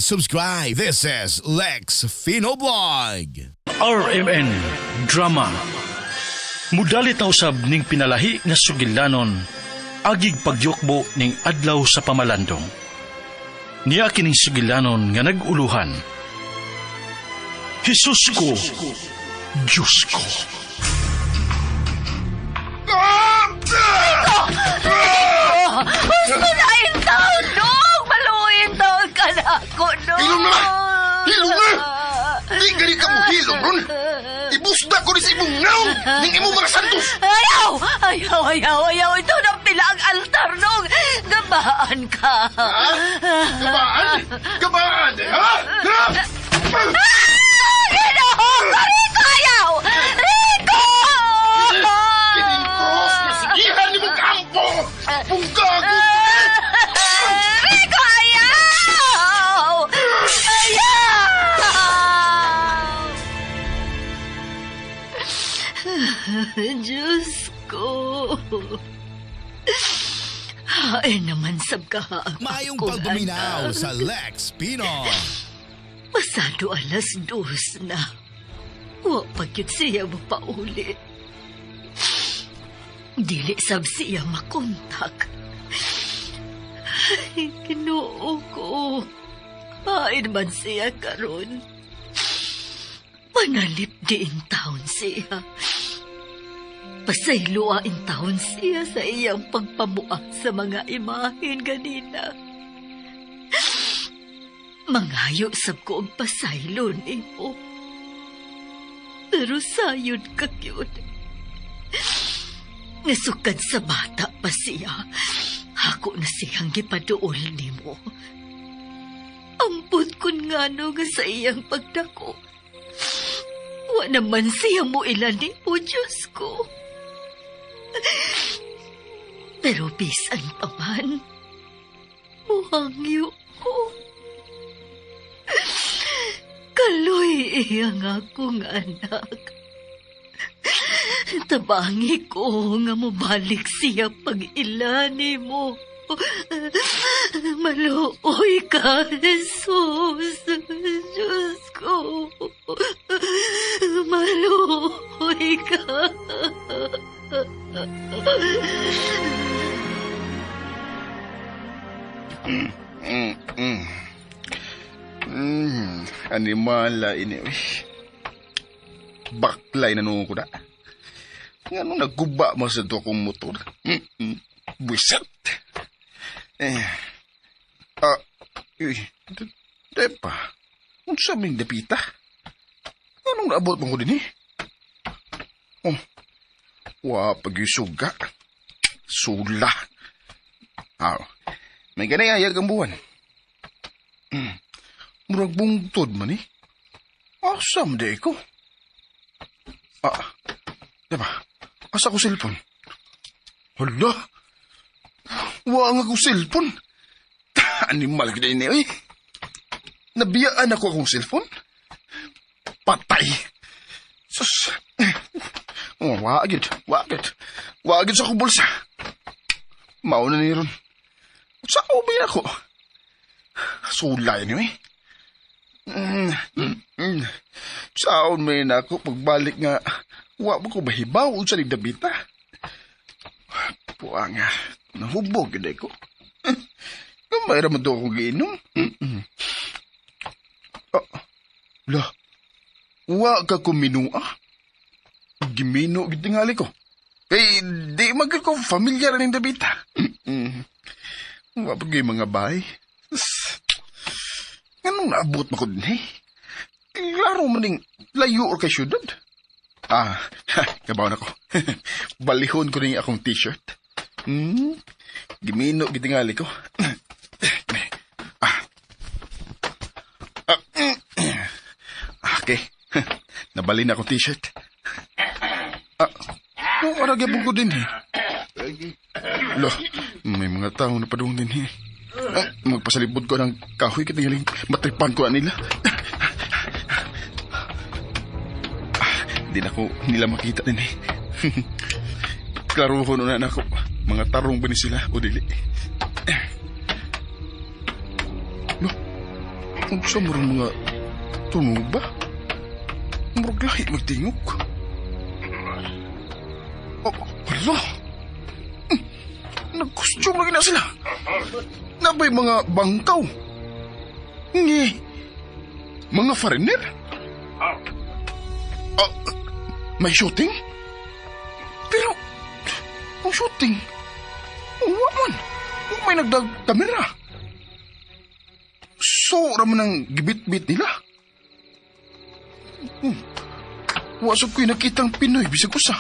Please subscribe. This is Lex Fino Blog. RMN Drama. Mudalit na usab ning pinalahi nga sugilanon, agig pagyukbo ning adlaw sa pamalandong. Niya kining sugilanon nga nag-uluhan, "Jesus ko, Diyos ko." Gusto na in taon, dong! Maluin taon ka na ako, dong! Hilom na! Hilom na! Di gani ka mo hilom ron! Ibusda ko ni sa imong ngaw! Ning imong mga santos! Ayaw! Ayaw, ayaw, ayaw! Ito na pila ang altar, dong! Gabaan ka! Ha? Gabaan? Gabaan eh, ha? Ha? Ah! Ginoo! Rico, ayaw! Rico! Kining cross na sigihan ni mong kampo! Punggago! Rico, ayaw! Ayaw! Diyos ko. Ay naman sab ka ang Maayong akong pagpaminaw anak. sa Lex Pino. Pasado 2:00 na. Wa pa gyud siya mapauli. Dili sab siya makontak. Ay, Ginoo ko. Hain man siya karon. Manalip di in town siya. Pasayloa in town siya sa iyang pagpamuak sa mga imahen ganina. Mangayo sab ko og pasaylo nimo. Pero sayod ka gyud. Nasukad sa bata pa siya. Ako na siyang gipaduol nimo. Ampot kun ngano nga sa iyang pagdako. Wa naman siya mo ilan nimo, Diyos ko. Pero bisan pa man, muhangyo ko. Kaloy iyang akong anak. Tabangi ko nga mobalik siya pag ilani mo. Maluoy ka, Jesus. Diyos ko. Maluoy ka. Animala ini. Uy. Baklay na nung ko na. Nga nung nagguba mo sa to akong motor. Buisit. Eh. Ah, uy. Di pa. Unsa man dapita? Anong naabot mo ko din eh? Oh. Wa pag-isuga. Sula. Ah, may ganay ayag ang buwan. Murag bungtod man eh. Asa man di ko? Ah, di ba? Asa ko cellphone? Hala! Wa nga ko cellphone. Animal ko din eh. Nabiyaan ako akong cellphone. Patay! Sus! Oh, wa gyud, wa gyud. Wa gyud sa akong bulsa. Mauna ni ron. Sa ubi ako. Sulay niyo eh. Saon may na ako pagbalik nga wa mo ko mahibaw unsa ni dabita. Puang nga, nahubog gyud ko. Gamay ra man to akong giinom. Ah, la, wa ka kuminua. Gimino gid tingali ko. Kay di man gyud ko familiar ning dabita. Wa pa gyud mga bahay. Nganong naabot man ko din eh? Klaro man ning layo or kay syudad. Ah, kabaw na ko. Balihon ko ning akong t-shirt. Gimino gid tingali ko. Ah. Ah, Okay. Nabalin na akong t-shirt. Ah, oh, ara gyapon ko din eh. Lo, may mga tao na padung din eh. Ah, magpasalibod ko ng kahoy katingaling matripan ko na nila. Ah, di na ko nila makita din eh. Klaro ko na ako. Mga tarong ba ni sila o dili? Lo, Unsa mo rin mga tunog ba? Murag lahi magtingog. Oh, hala! Nag-costume lagi na sila. Nabay mga bangkaw. Ngi. Mga foreigner? Ah, may shooting? Pero, ang shooting, wa man. Wa may nagdag kamera. So, raman ang gibit-bit nila. Wa sa ko'y nakitang Pinoy, bisag usa.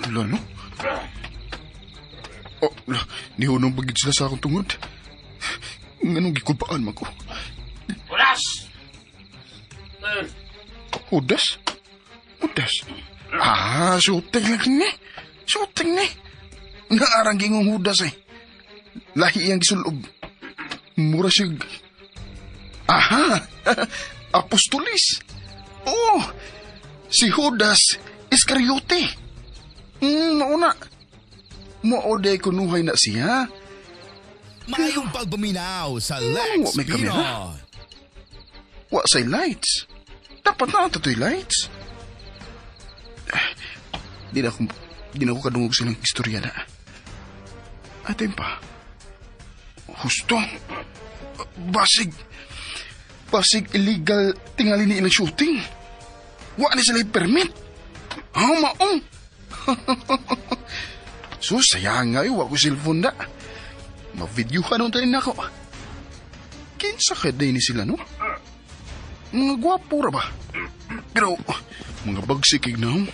Wala, no? Oh, la, nihunong bagid sila sa akong tungod. Nganong gikulpaan man ko? Hudas! Hudas? Hudas? Ah, shooting lang ni. Shooting ni. Naarang gingong hudas eh. Lahi iyang gisulob. Mura siya. Aha! Apostolis! Oh! Si Judas Iscariote. Mauna. Mao day kunuhay na siya. Maayong pagpaminaw sa Ano, Lex may Pino. kamera? Wa say lights. Dapat na ito lights. Eh, di na ako kadungog silang istorya na. Atin pa. Husto. Basig. Basig illegal tingali ni ilang shooting. Wa ni sila permit. Ah, maong. So, sayang nga wa ko cellphone na. Ma-videohan nun tayo nako. Kinsa kay day ni sila, no? Mga gwapo ra ba? Pero, mga bagsik ignaw.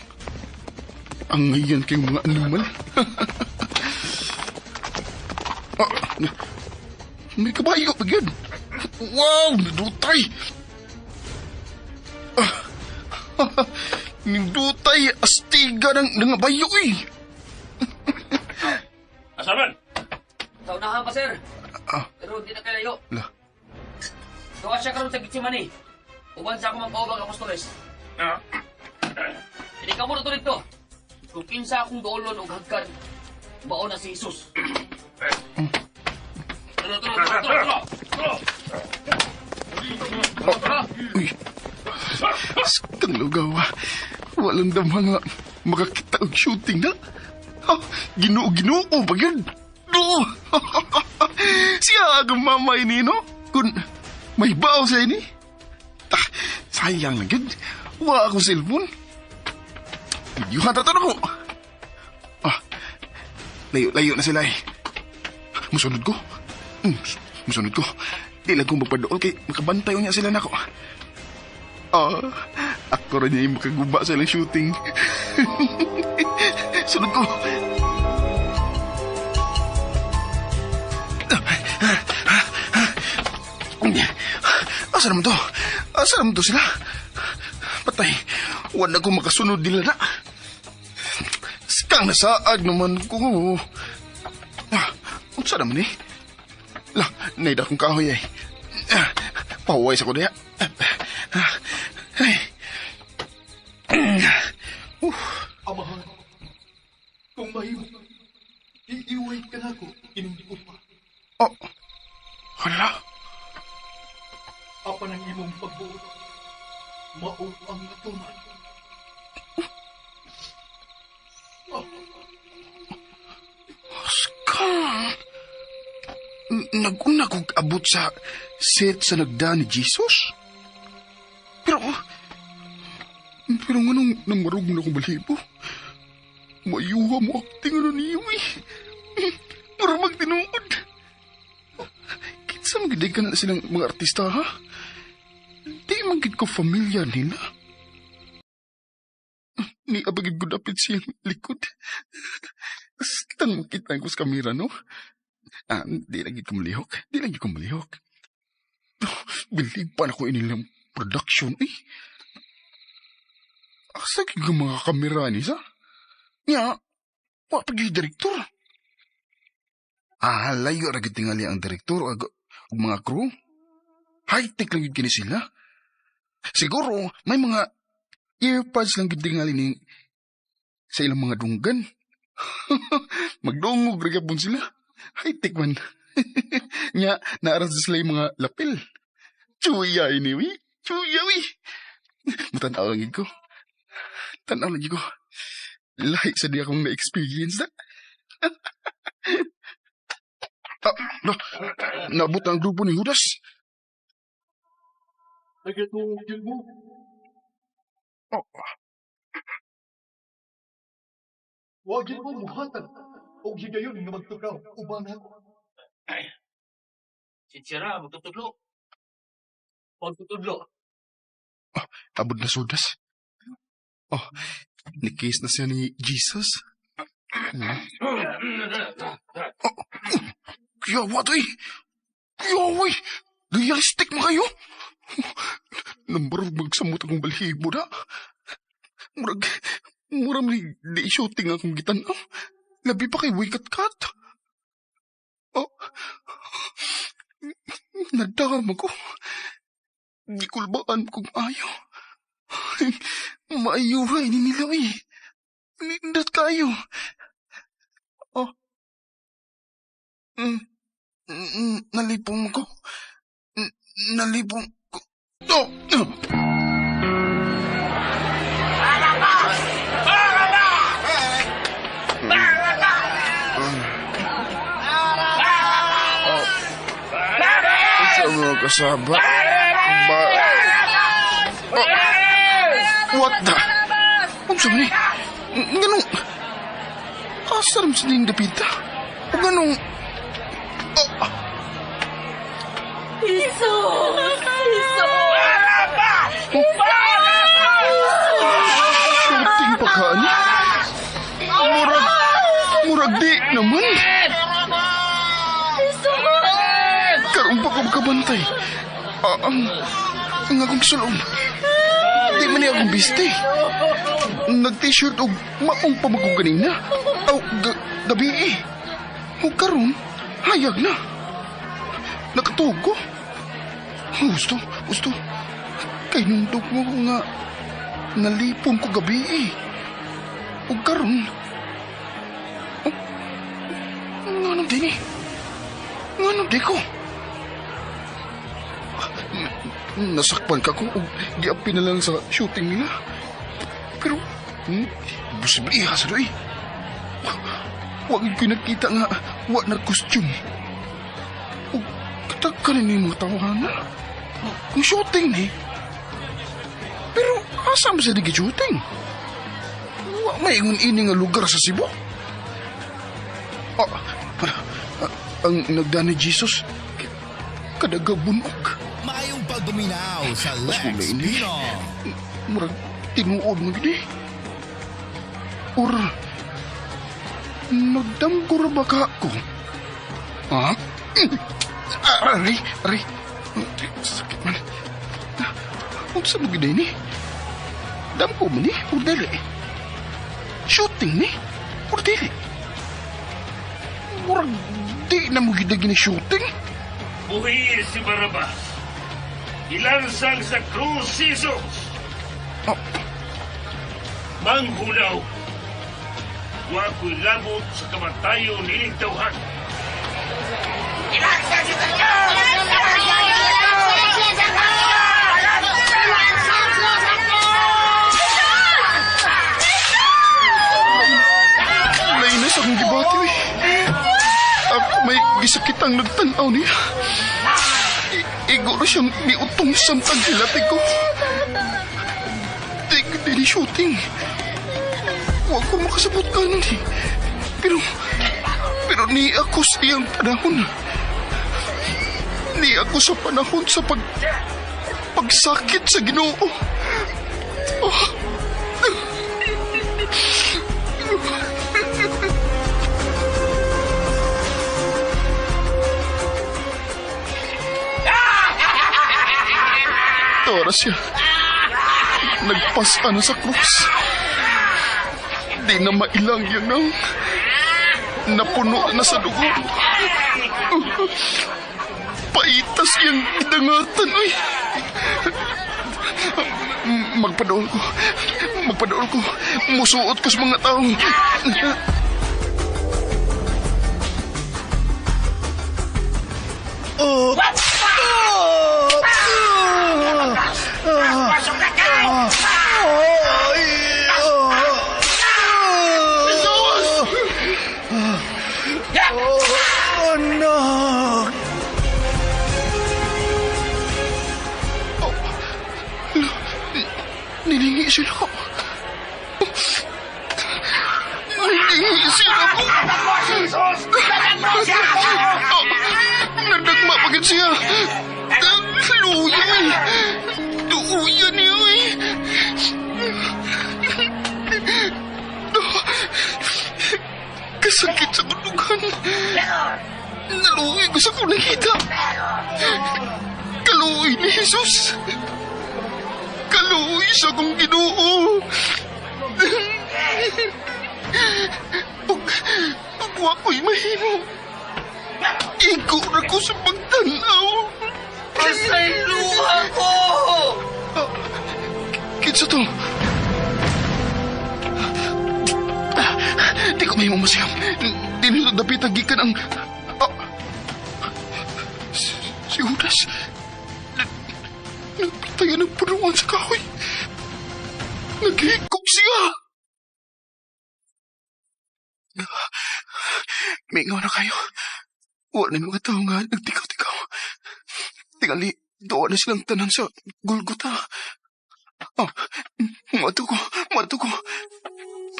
Ang ngayon kayong mga animal. Ah, may kabayo pa yun. Wow, nindutay. Ah, nindutay, astiga ng nangabayo eh. Asa man? Sa unahan pa, sir. Ah. Pero hindi na kalayo. La, Gawa siya karon sa Gitsimani. Uban sa ako magpaubang apostoles. Hindi ka mo na to dito. Kung kinsa akong doolon og hagkan, mao na si Jesus. Tara, tara, tara, tara, tara. Tara. Tara. Uy. Sakang lugaw ah. Walang dama nga makakita og shooting na. Ha, Ginoo, ginoo pa yun. No. Siya ang mama ini, no? Kung may bao sa ini. Ah, sayang lang yun. Wa akong cellphone. Videohan ta ko. Ah, layo, layo na sila eh. Musunod ko. Musunod ko. Di lang kong magpadool kay makabantay niya sila nako. Ah, ako rin niya yung makaguba sa ilang shooting. Sunod ko. Asa naman to? Asa naman to sila? Patay, wala ko makasunod nila na. Skang nasaag naman ko. Ah, unsa naman eh? Lah, naida akong kahoy eh. Ah, pahuway sa ko diya. Ah, ay. Amahan, kung mahimo, iiway ka na ko ining upa. Oh, hala. Apan ang imong pagbuot, mao ang natuman. Skang. Nag-una kong abot sa set sa nagda ni Jesus. Pero nganong namarog na akong balibo? Mayuha mo acting ano niyo eh. Mura magtinuod. Kinsa man gid ka na silang mga artista ha? Di man gid ko familiar nila. Ni abagid ko dapit siyang likod. Basta makita ko sa kamera, no? Ah, di lagi ko malihok. Di lagi ko malihok. Oh, bilib pa na ko inilang production, eh. Asa gid ang mga kamera ni sa? Nya, wa pa gyud direktor. Ah, layo ra gid tingali ang direktor ug mga crew. High-tech lang gid kini sila. Siguro may mga earpods lang gid tingali ni sa ilang mga dunggan. Magdungog ra gyapon sila. High-tech man. Nya, naaras sila yung mga lapel. Chuya ini, wi. Chuya, wi. Mutanaw lang gid ko. Tanaw lang gid ko. Lahi sa di akong na-experience na. Ah, na, naabot na ang grupo ni Judas. Nagatuo gyud mo. Oh, Wa gyud mo muhatag og higayon nga magtukaw uban nako. Chichira, magtutudlo. Pagtutudlo. Abot na si Judas. Oh, nikiss na siya ni Jesus. Oh, Yawa to eh. Yawa eh. Realistic mo kayo. Nambarog magsamot akong balhibo na. Murag, murag may di shooting akong gitan-aw. Labi pa kay wikat kat. Oh, nadama ko. Gikulbaan kong ayaw. Maayuhay ni nila eh. Nindot kayo. Oh. Nalipong ko. Nalipong ko. Oh! Sa mga kasaba. Ba... Oh. What the? Unsa man ni? Nganong... Asa naman sa ning dapita? O nganong... Oh, Jesus! Jesus! Shooting pa ka, ani? Murag... Murag di naman. Karoon pa ko makabantay. Ah, ang akong sulong. Di man niya akong biste. Nag-t-shirt og maong pamagong ganina. Aw, gabi eh. O karon, hayag na. Nakatuog ko. Gusto, gusto. Kay nundok mo ko nga nalipong ko gabi eh. O karon, oh, nganong di ni? Nganong di ko? Nasakpan ka ko og giapi na lang sa shooting nila. Pero, posible iha sa doy. Wa gyud ko nakita nga wa na costume. Og katagkan ni mga tawhana. Kung shooting ni. Pero asa man sa di shooting? Wa may ingon ini nga lugar sa Cebu. Ah, ah, ang nagda ni Jesus kadagabunog. Maayong pagduminaw sa Mas Lex kulay ni. Pino. Murag tinuod mo gid eh. Or nagdamgo ra ba ka ko? Ha? Aray, aray. Sakit man. Unsa mo gid ni? Damgo man ni, or dili? Shooting ni, or dili? Murag di na mo gid gini shooting. Buhi si Barabas. Ilansang sa krus si Jesus. Oh. Manghulaw. Wa ko'y labot sa kamatayon nining tawhan. Lain na sa akong gibati, uy. Ako may gisakitang nagtanaw niya. Iguro siyang niutong samtang hilati ko. Di ko din shooting. Huwag ko makasabot ka nun eh. Pero ni ako sa iyang panahon. Ni ako sa panahon sa pagsakit sa Ginoo. Oh. Tara siya. Nagpasa na sa krus. Di na mailang yan na. Napuno na sa dugo. Paitas yung gidangatan, uy. Magpadool ko. Magpadool ko. Musuot ko sa mga tao. Oh! Oh! Nako. Sila ko. Nadagma pa gid siya. Luya eh. Luya niya eh. Kasakit sa kulugan. Naluoy ko sa kong nakita. Kaluoy ni Jesus. Kaluoy sa kong Ginoo. Ug wa ko'y mahimo. Igo ra ko sa pagtanaw. Pasayloa ko! Kinsa to? Di ko mahimo masiyam. Di nito dapit ang gikan ang... Si Judas. Nagpitayan ng punuan sa kahoy. Naghikog siya. Mingaw na kayo. Wala na mga tao nga nagtikaw-tikaw. Tingali, doon na silang tanan sa Golgotha. Oh, mato ko.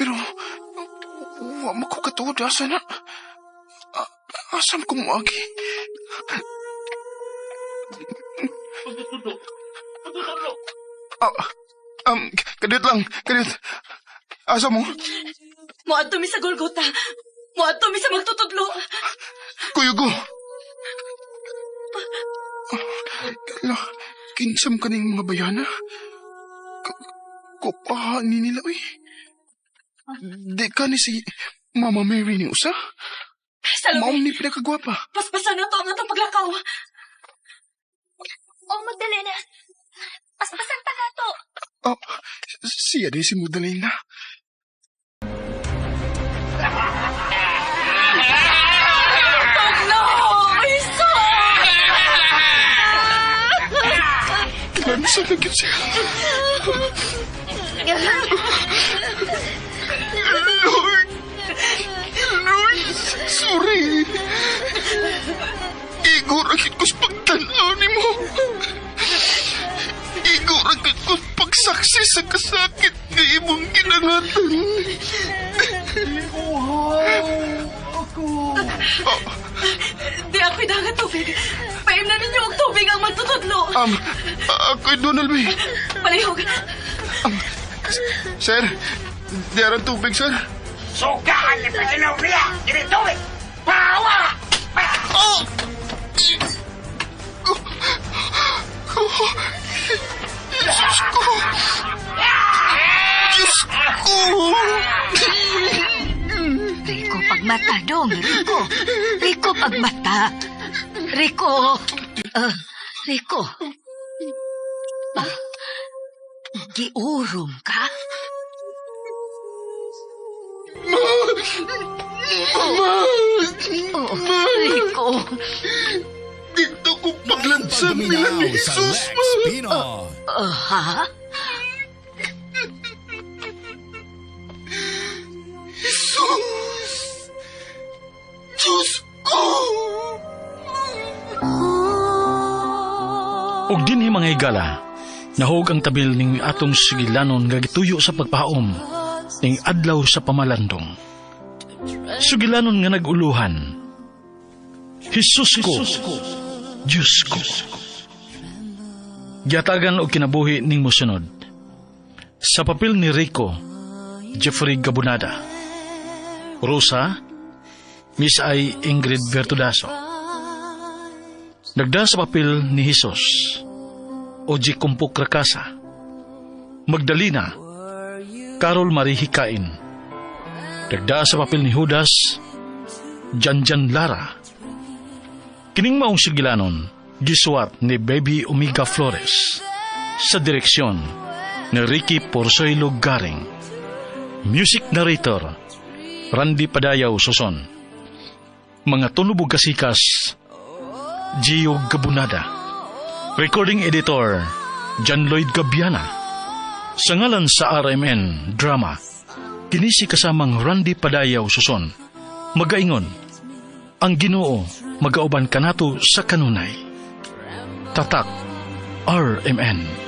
Pero, wa mo ko katuod, asa na? Asam ko moagi? Kadiyot lang, kadiyot. Asa mo? Moadto mi sa Golgotha. Moadto mi sa magtutudlo. Kuyugo. Ala, kinsam ka ning mga bayana? Kupahan ni nila, uy. Di ka ni si Mama Mary ni usa? Salome. Maong ni pinakagwapa. Paspasan na to ang atong paglakaw. Oh, Magdalena. Paspasan ta ka to. Oh, siya di si Magdalena. Paglo! Jesus! Lansa na gyud siya. Lord! Lord! Sorry! Igo ra gyud ko sa pagtan-aw nimo. Igo ra gyud ko sa pagsaksi sa kasakit nga imong ginangatan. Ako. Di ako'y dagat tubig. Paim na ninyo og tubig ang magtutudlo. Ako'y Donald B. Palihog. Sir, di aran tubig, sir. Sukaan ni Paginaw niya! Dili tubig! Pawa! Oh! Jesus ko! Diyos ko! Rico, pagmata dong. Rico. Rico, pagmata. Rico. Rico. Giurom ka? Ma! Ma! Oh, Rico. Dito ko paglansan nila ni Jesus, Lex Pino. Ha? Jesus! Diyos ko! Ug dinhi mga higala, nahug ang tabil ning atong sugilanon nga gituyo sa pagpaom ning adlaw sa pamalandong. Sugilanon nga nag-uluhan. Jesus ko, Diyos ko. Giatagan og kinabuhi ning mosunod. Sa papel ni Rico, Jeffrey Gabunada. Rosa, Miss I. Ingrid Vertudaso. Nagda sa papel ni Jesus, Oji Kumpok Rakasa. Magdalena, Carol Marie Hikain. Nagda sa papel ni Judas, Janjan Lara. Kining maong sugilanon, gisuwat ni Baby Omega Flores. Sa direksyon ni Ricky Porsoilo Garing. Music narrator, Randy Padayaw Suson. Mga tunubog kasikas, Gio Gabunada. Recording editor, John Lloyd Gabiana. Sa ngalan sa RMN Drama, kini si kasamang Randy Padayaw Suson. Magaingon, ang Ginoo magauban kanato sa kanunay. Tatak RMN.